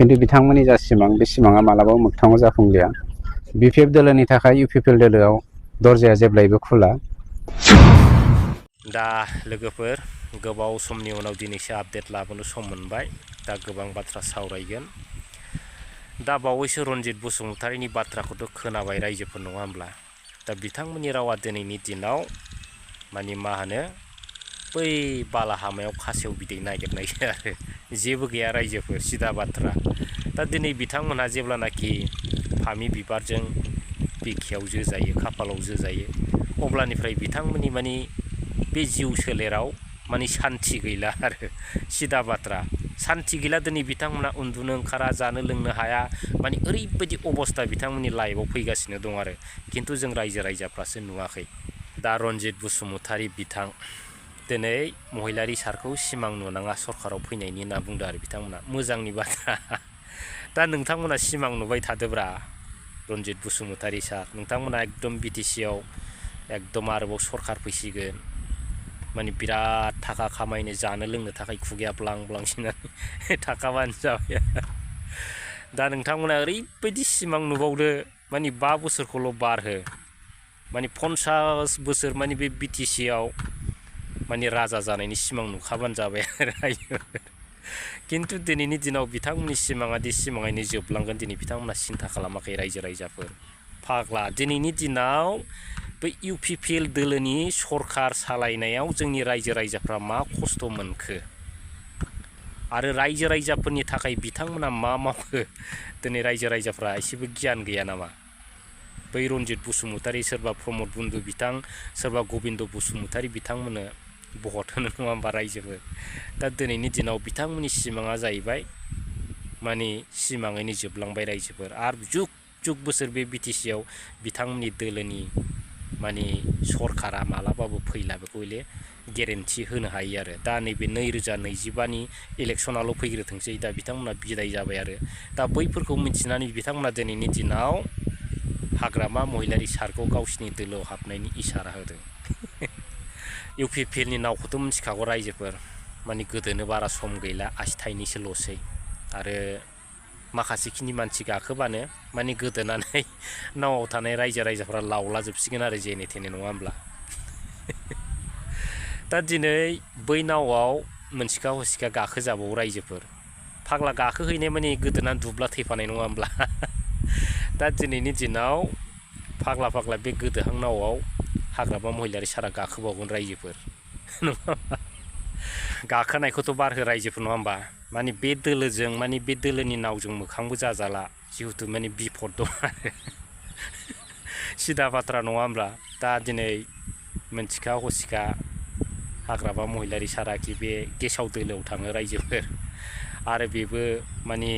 खिन्थु बिथांमोननि जा सिमां बे सिमाङा मालाबाबो मोगथाङाव जाफुंलिया। बिपिएफ दोलोनि थाखाय इउपिपिएल दोलोआव दरजाया जेब्लायबो खुला। दा लोगोफोर गोबाव समनि उनाव दिनैसो आपडेट लाबोनो सम मोनबाय। दा गोबां बाथ्रा सावरायगोन। दा बावैसो रनजित बसुमतारीनि बाथ्राखौथ' खोनाबाय रायजोफोर, नङा होमब्ला? दा बिथांमोननि रावा दिनैनि दिनाव मानि मा होनो बै बालाहामायाव खासेव बिदै नागिरनायसो आरो जेबो गैया रायजोफोर, सिदा बाथ्रा। दा दिनै बिथांमोनहा जेब्लानाखि फामि बिबारजों बिखायाव जो जायो, खाफालाव जो जायो, अब्लानिफ्राय बिथांमोननि मानि बे जिउ सोलेराव मानि सान्थि गैला आरो सिदा बाथ्रा। सान्थि गैला। दिनै बिथांमोना उन्दुनो ओंखारा, जानो लोंनो हाया, मानि ओरैबायदि अबस्था बिथांमोननि लाइफआव फैगासिनो दं आरो खिन्थु जों रायजो राजाफ्रासो नुवाखै। दा रनजित बसुमतारी बिथां दिनै महिलारि सारखौ सिमां नुनाङा सरकाराव फैनायनि होनना बुंदों आरो बिथांमोना। मोजांनि बाथ्रा। दा नोंथांमोना सिमां नुबाय थादोब्रा रनजित बसुमतारी सार। नोंथांमोना एकदम बिटिसिआव एकदम आरोबाव सरकार फैसिगोन, माने बिराद थाखा खामायनो, जानो लोंनो थाखाय खुगाया ब्लां ब्लांसिनानै थाखाबानो जाबाय। दा नोंथांमोना ओरैबायदि सिमां नुबावदो, माने 5 बोसोरखौल' बारहो, माने 50 बोसोर माने बे बिटिसिआव माने राजा जानायनि सिमां नुखाबानो जाबाय आरो। खिन्थु दिनैनि दिनाव बिथांमोननि सिमाङा दि सिमाङैनो जोबलांगोन दिनै बिथांमोना सिन्था खालामाखै रायजो राजाफोर। फाग्ला दिनैनि दिनाव बै इउपिपिएल दोलोनि सरकार सालायनायाव जोंनि रायजो राजाफ्रा मा खस्थ' मोनखो आरो रायजो राजाफोरनि थाखाय बिथांमोना मा मावखो, दिनै रायजो राजाफ्रा एसेबो गियान गैया नामा? बै रनजित बसुमतारी, सोरबा प्रमद बन्दु बिथां, सोरबा गबिन्द बसुमतारी बिथांमोननो भट होनो, नङा होमबा रायजोफोर? दा दिनैनि दिनाव बिथांमोननि सिमाङा जाहैबाय माने सिमाङैनो जोबलांबाय रायजोफोर। आरो जुग जुग बोसोर बे बिटिसिआव बिथांमोननि दोलोनि माने सरकारा मालाबाबो फैला, बेखौ हले गेरेन्थि होनो हायो आरो। दा नैबे 2025नि इलेक्सनाल' फैग्रोथोंसै, दा बिथांमोना बिदाय जाबाय आरो। दा बैफोरखौ मिथिनानै बिथांमोना दिनैनि दिनाव हाग्रामा महिलारि सारखौ गावसिनि दोलोआव हाबनायनि इसारा होदों। इउपिपिएलनि नावखौथ' मिथिखागौ रायजोफोर, माने गोदोनो बारा सम गैला, आसि थाइनैसोल'सै। आरो माखासेखिनि मानसि गाखोबानो माने गोदोनानै नावआव थानाय रायजो राजाफ्रा लावलाजोबसिगोन आरो जेने थेने, नङा होमब्ला? दा दिनै बै नावआव मोनसिखा हसिखा गाखोजाबावो रायजोफोर। फाग्ला गाखोहैनाय माने गोदोनानै दुब्ला थैफानाय, नङा होमब्ला? दा दिनैनि दिनाव फाग्ला फाग्ला बे गोदोहां नावआव हाग्रामा महिलारि सारा गाखोबावगोन रायजोफोर, नङा होमबा? गाखोनायखौथ' बारहो रायजोफोर, नङा होमबा? माने बे दोलोजों, माने बे दोलोनि नावजों मोखांबो जाजाला, जिहेथु माने बिपद दं आरो सिदा बाथ्रा, नङा होमब्ला? दा दिनै मोनथिखा हसिखा हाग्रामा महिलारि साराखि बे गेसाव दोलोआव थाङो रायजोफोर। आरो बेबो माने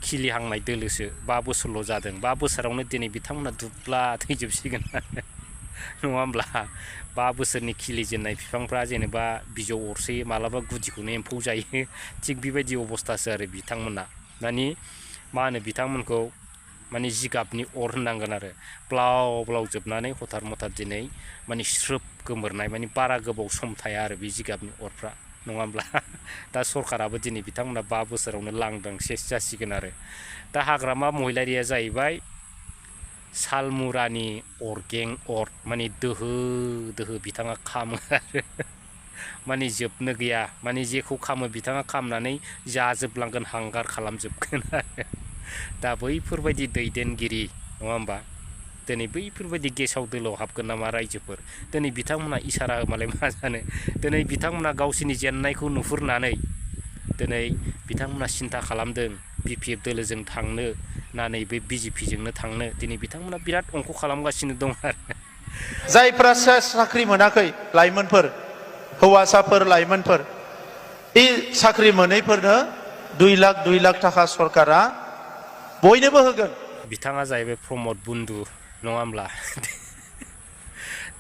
खिलिहांनाय दोलोसो, 5 बोसोरल' जादों। 5 बोसोरावनो दिनै बिथांमोना दुब्ला थैजोबसिगोन आरो, नङा होमब्ला? 5 बोसोरनि खिलिजेननाय बिफांफ्रा जेनेबा बिजौ अरसोयो, मालाबा गुदिखौनो एम्फौ जायो, थिग बेबायदि अबस्थासो आरो बिथांमोना। माने मा होनो बिथांमोनखौ माने जिगाबनि अर होननांगोन आरो। ब्लाव ब्लाव जोबनानै हथार मथार दिनै माने स्रोब गोमोरनाय, माने बारा गोबाव सम थाया आरो बे जिगाबनि अरफ्रा, नङा होमब्ला? दा सरकाराबो दिनै बिथांमोना 5 बोसोरावनो लांदां सेस जासिगोन आरो। दा हाग्रामा महिलारिया जाहैबाय सालमुरानि अरगें अर, माने दोहो दोहो बिथाङा खामो आरो माने जोबनो गैया। माने जेखौ खामो बिथाङा खामनानै जाजोबलांगोन, हांगार खालामजोबगोन आरो। दा बैफोरबायदि दैदेनगिरि, नङा होमबा? दिनै बैफोरबायदि गेसाव दोलोआव हाबगोन नामा रायजोफोर? दिनै बिथांमोना इसारा होमालाय मा जानो? दिनै बिथांमोना गावसिनि जेननायखौ नुहुरनानै दिनै बिथांमोना सिन्था खालामदों बिपिएफ दोलोजों थांनो ना नैबे बिजेपिजोंनो थांनो। दिनै बिथांमोना बिराद अंख खालामगासिनो दं आरो। जायफ्रा साख्रि मोनाखै लाइमोनफोर, हौवासाफोर, लाइमोनफोर, बे साख्रि मोनैफोरनो 2 लाख थाखा सरकारा बयनोबो होगोन। बिथाङा जाहैबाय प्रमद बन्दु, नङा होमब्ला?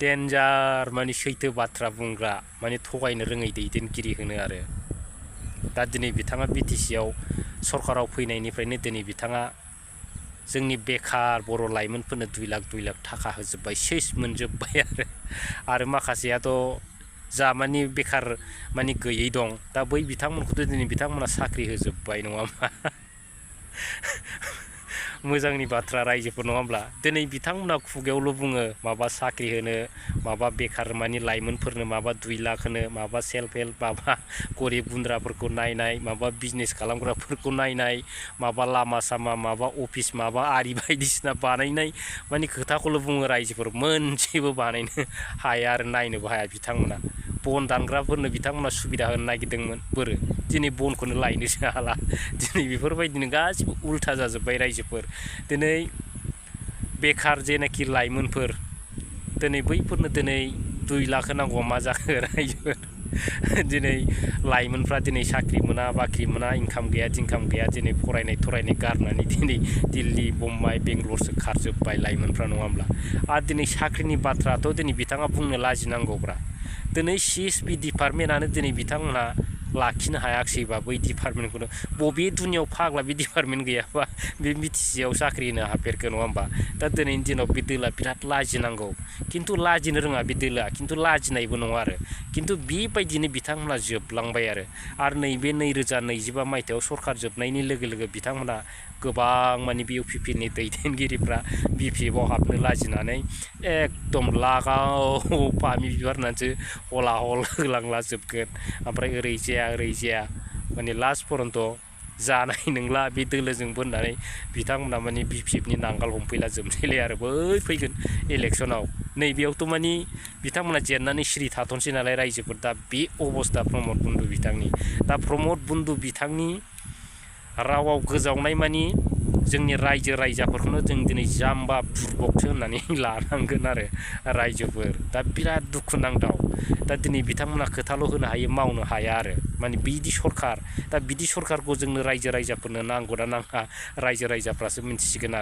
डेन्जार माने सैथो बाथ्रा बुंग्रा, माने थगायनो रोङै दैदेनगिरि होनो आरो। दा दिनै बिथाङा बिटिसिआव सरकाराव फैनायनिफ्रायनो दिनै बिथाङा जोंनि बेखार बर' लाइमोनफोरनो 2 लाख थाखा होजोब्बाय, सेस मोनजोब्बाय आरो माखासेयाथ' जा माने बेखार माने गैयै दं, दा बै बिथांमोनखौथ' दिनै बिथांमोना साख्रि होजोब्बाय, नङा होमबा? मोजांनि बाथ्रा रायजोफोर नङा होमब्ला दिनै बिथांमोना खुगायावल' बुङो माबा साख्रि होनो माबा बेखार मानि लाइमोनफोरनो माबा 2 लाख होनो माबा सेल्फ हेल्प माबा गरिब गुन्द्राफोरखौ नायनाय माबा बिजनेस खालामग्राफोरखौ नायनाय माबा लामा सामा माबा अफिस माबा आरि बायदिसिना बानायनाय मानि खोथाखौल' बुङो रायजोफोर मोनसेबो बानायनो हाया आरो नायनोबो हाया बिथांमोना बन दानग्राफोरनो बिथांमोना सुबिदा होनो नागिरदोंमोन बोरो दिनै बनखौनो लायनोसो हाला दिनै बेफोरबायदिनो गासिबो उल्था जाजोब्बाय रायजोफोर दिनै बेखार जेनाखि लाइमोनफोर दिनै बैफोरनो दिनै 2 लाख होनांगौआ मा जाखो रायजोफोर दिनै लाइमोनफ्रा दिनै साख्रि मोना बाख्रि मोना इनकाम गैया दिनकाम गैया दिनै फरायनाय गारनानै दिनै दिल्ली बम्बाइ बेंगलरसो खारजोब्बाय लाइमोनफ्रा नङा होमब्ला आरो दिनै साख्रिनि बाथ्राथ' दिनै बिथाङा बुंनो लाजिनांगौब्रा दिनै CSP डिपार्टमेन्टआनो दिनै बिथांमोना लाखिनो हायाखिसैबा बै डिपार्टमेन्टखौनो बबे दुनियाव फाग्ला बे डिपार्टमेन्ट गैयाबा बे BTC आव साख्रि होनो हाफेरखो नङा होमबा दा दिनैनि दिनाव बे दोला बिराद लाजिनांगौ खिन्थु लाजिनो रोङा बे दोला खिन्थु लाजिनायबो नङा आरो खिन्थु बेबायदिनो बिथांमोना जोबलांबाय आरो नैबे 2025 मायथाइयाव सरखार जोबनायनि लोगो लोगो बिथांमोना गोबां मानि बे UPPL नि दैदेनगिरिफ्रा BPF आव हाबनो लाजिनानै एकदम लागाव फामि बिबार होननानैसो हला हल होलांलाजोबगोन ओमफ्राय ओरै जाया माने लास्ट पर्यन्त जानाय नंला बे दोलोजोंबो होननानै बिथांमोना माने BPF नि नांगाल हमफैला जोबसैलाय आरो बै फैगोन इलेक्सनाव नैबेयावथ' माने बिथांमोना जेननानै सिरि थाथ'नोसै नालाय रायजोफोर दा बे अबस्था प्रमद बन्धु बिथांनि दा प्रमद बन्धु बिथांनि रावाव गोजावनाय मानि जोंनि रायजो रायजाफोरखौनो जों दिनै जाम्बा बुरबकसो होननानै लानांगोन आरो रायजोफोर दा बिराद दुखु नांथाव दा दिनै बिथांमोना खोथाल' होनो हायो मावनो हाया आरो माने बिदि सरखार दा बिदि सरखारखौ जोंनो रायजो रायजाफोरनो नांगौना नाङा रायजो रायजाफ्रासो मिन्थिसिगोन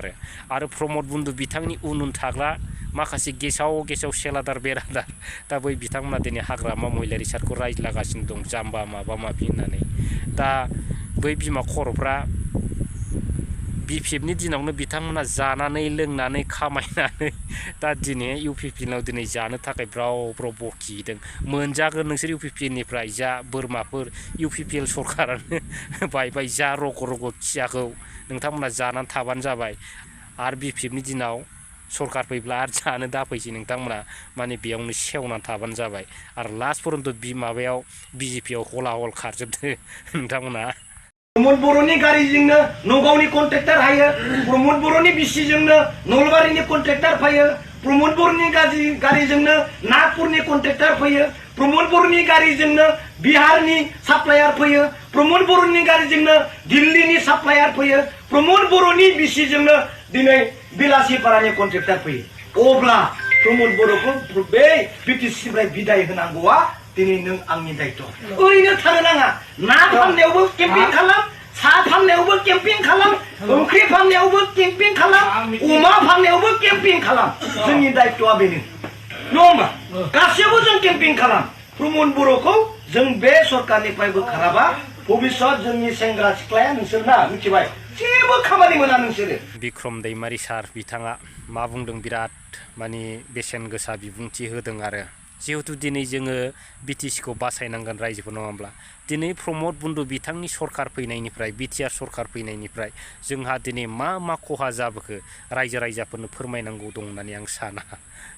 आरो प्रमद बन्धु बिथांनि उन थाग्रा माखासे गेसाव सेलादार बेरादार दा बै बिथांमोना दिनै हाग्रामा महिलारि सारखौ रायज्लागासिनो दं जाम्बा माबा माबि होननानै दा बै बिमा खर'फ्रा BPF नि दिनावनो बिथांमोना जानानै लोंनानै खामायनानै दा दिनै UPPL नाव दिनै जानो थाखाय ब्राव बखिदों मोनजागोन नोंसोर UPPL निफ्राय जा बोरमाफोर UPPL सरखारानो बायबाय जा रग' खियाखौ नोंथांमोना जानानै थाबानो जाबाय आरो BPF नि दिनाव सरखार फैब्ला आरो जानो दाफैसै नोंथांमोना माने बेयावनो सेवनानै थाबानो जाबाय आरो लास्ट पर्यन्त माबायाव BJP आव हला हल खारजोबदो नोंथांमोना प्रमद बर'नि गारिजोंनो नगावनि कन्ट्रेक्टर हायो प्रमद बर'नि बिसिजोंनो नलबारिनि कन्ट्रेक्टर फैयो प्रमद बर'नि गारिजोंनो नागपुरनि कन्ट्रेक्टर फैयो प्रमद बर'नि गारिजोंनो बिहारनि साप्लायार फैयो प्रमद बर'नि गारिजोंनो दिल्लीनि साप्लायार फैयो प्रमद बर'नि बिसिजोंनो दिनै बिलासिपारानि कन्ट्रेक्टर फैयो अब्ला प्रमद बर'खौ बे BTC बिदाय होनांगौआ दिनै नों आंनि दायित्व ओरैनो थानो नाङा ना फाननायावबो केम्पिं खालाम सा फाननायावबो केम्पिं खालाम ओंख्रि फाननायावबो केम्पिं खालाम अमा फाननायावबो केम्पिं खालाम जोंनि दायित्वआ बेनो नङा होमबा गासैबो जों केम्पिं खालाम प्रमद बर'खौ जों बे सरकारनिफ्राय बोखाराबा भबिष्यत जोंनि सेंग्रा सिख्लाया नोंसोरना मिथिबाय जेबो खामानि मोना नोंसोरो बिक्रम दैमारि सार बिथाङा मा बुंदों बिराद माने बेसेन गोसा बिबुंथि होदों आरो जिहेतु दिनै जोङो BTC खौ बासायनांगोन रायजोफोर नङा होमब्ला दिनै प्रमद बन्धु बिथांनि सरखार फैनायनिफ्राय BTR सरखार फैनायनिफ्राय जोंहा दिनै मा खहा जाबोखो रायजो रायजाफोरनो फोरमायनांगौ दं होननानै आं साना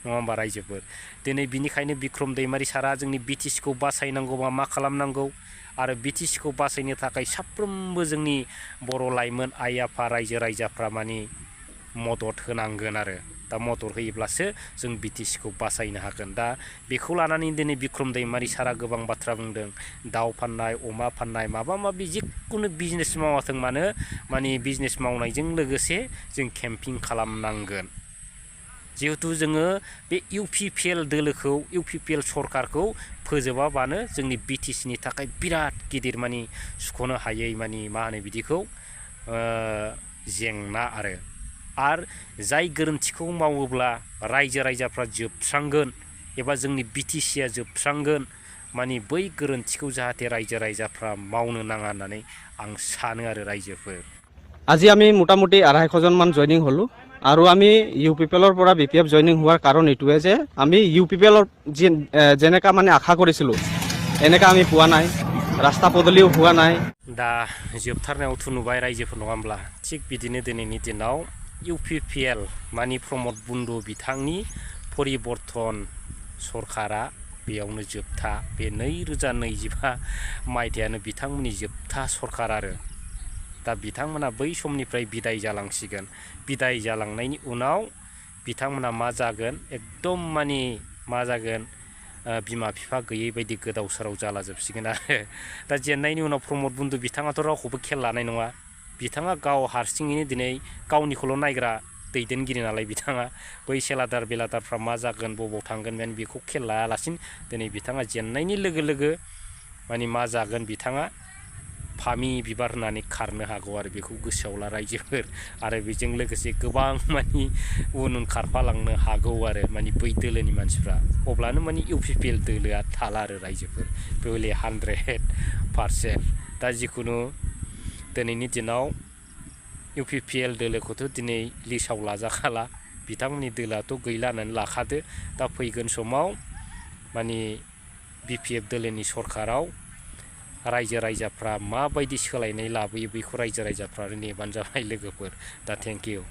नङा होमबा रायजोफोर दिनै बिनिखायनो बिक्रम दैमारि सारा जोंनि BTC खौ बासायनांगौबा मा खालामनांगौ आरो BTC खौ बासायनो थाखाय साफ्रोमबो जोंनि बर' लाइमोन आइ आफा रायजो रायजाफ्रा माने मदद होनांगोन आरो दा मदद होयोब्लासो जों BTC खौ बासायनो हागोन दा बेखौ लानानै दिनै बिक्रम दैमारि सारा गोबां बाथ्रा बुंदों दाउ फाननाय अमा फाननाय माबा माबि जिखुनु बिजनेस मावाथों मानो माने बिजनेस मावनायजों लोगोसे जों केम्पिं खालामनांगोन जिहेतु जोङो बे UPPL दोलोखौ UPPL सरकारखौ फोजोबाबानो जोंनि BTC नि थाखाय बिराद गिदिर माने सुख'नो हायै माने मा होनो बिदिखौ जेंना आरो जाय गोरोन्थिखौ मावोब्ला रायजो रायजाफ्रा जोबस्रांगोन एबा जोंनि BTC आ जोबस्रांगोन माने बै गोरोन्थिखौ जाहाथे रायजो रायजाफ्रा मावनो नाङा होननानै आं सानो आरो रायजोफोर আজি আমি মোটামুটি 250 মান জয়নিং হলো আৰু আমি UPPLৰ পৰা BPF জয়নিং হোৱাৰ কাৰণ এইটোৱে যে আমি UPPLৰ যেনেকা মানে আশা কৰিছিলো এনেকা আমি পোৱা নাই रास्ता पदलियाव हुआ नाय दा जोबथारनायावथ' नुबाय रायजोफोर नङा होमब्ला थिग बिदिनो दिनैनि दिनाव UPPL मानि प्रमद बन्धु बिथांनि परिबर्तन सरकारा बेयावनो जोबथा बे 2025 मायथाइयानो बिथांमोननि जोबथा सरकार आरो दा बिथांमोना बै समनिफ्राय बिदाय जालांसिगोन बिदाय जालांनायनि उनाव बिथांमोना मा जागोन एकदम मानि मा जागोन बिमा बिफा गैयै बायदि गोदाव सोराव जालाजोबसिगोन आरो दा जेननायनि उनाव प्रमद बन्धु बिथाङाथ' रावखौबो खेल लानाय नङा बिथाङा गाव हारसिङैनो दिनै गावनिखौल' नायग्रा दैदेनगिरि नालाय बिथाङा बै सेलादार बेलादारफ्रा मा जागोन बबाव थांगोन माने बेखौ खेल लायालासिनो दिनै बिथाङा जेननायनि लोगो लोगो माने मा जागोन बिथाङा फामि बिबार होनानै खारनो हागौ आरो बेखौ गोसोआव ला रायजोफोर आरो बेजों लोगोसे गोबां माने उन खारफालांनो हागौ आरो माने बै दोलोनि मानसिफ्रा अब्लानो माने UPPL दोलोआ थाला आरो रायजोफोर बे हले 100% दा जिखुनु दिनैनि दिनाव UPPL दोलोखौथ' दिनै लिस्टआव लाजाखाला बिथांमोननि दोलोआथ' गैला होननानै लाखादो दा फैगोन समाव माने BPF दोलोनि सरकाराव रायजो राजाफ्रा माबायदि सोलायनाय लाबोयो बेखौ रायजो राजाफ्रा नेबानो जाबाय लोगोफोर दा थेंक इउ